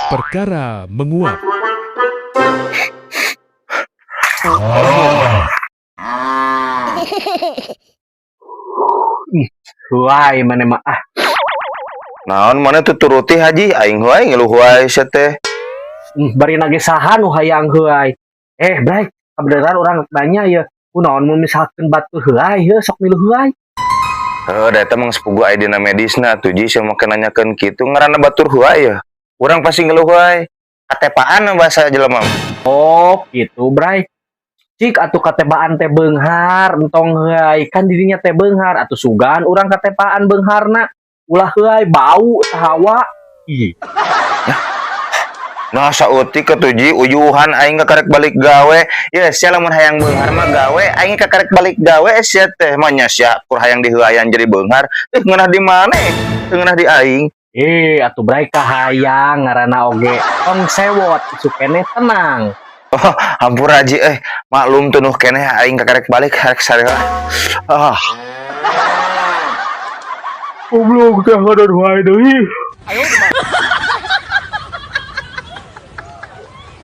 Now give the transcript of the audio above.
Perkara menguap. Huai maneh mah ah. Naon maneh tuturuti, Haji, aing huai ngeluh huai sia teh? Bari nage saha nu hayang heuay? Eh, Bray, kebenaran urang nanya ya. Kunaon mun misalkan batur heuay heuh sok milu heuay? Heuh, da eta mah geus puguh aya dina medisna atuh, Ji, sia make nanyakeun kitu. Ngaranna batur huai ya. Urang pasti ngeluh huai. Katepaan bahasa jelema mah. Oh, gitu, Bray. Cik atuh katebaan teh beunghar, entong heuay. Kan dirinya teh beunghar atuh, sugan urang katepaan beungharna. Ulah heuay bau sahawa. Ih. Nah, saeutik atuh, Ji, uyuhan aing kakarek balik gawe. Ya sia lamun hayang beunghar mah gawe, aing kakarek balik gawe sia teh mah nya sia kur hayang diheuayan jadi beunghar. Eh, ngeunah di maneh? Teu ngeunah di aing. Eh, atuh Bray, kahayang ngaranna oge. Tong sewot, isuk keneh tenang. Oh, hampura, Ji, eh, maklum tunduh keneh aing kakarek balik rek sare. Ah. Goblok teh ngadon wae deui.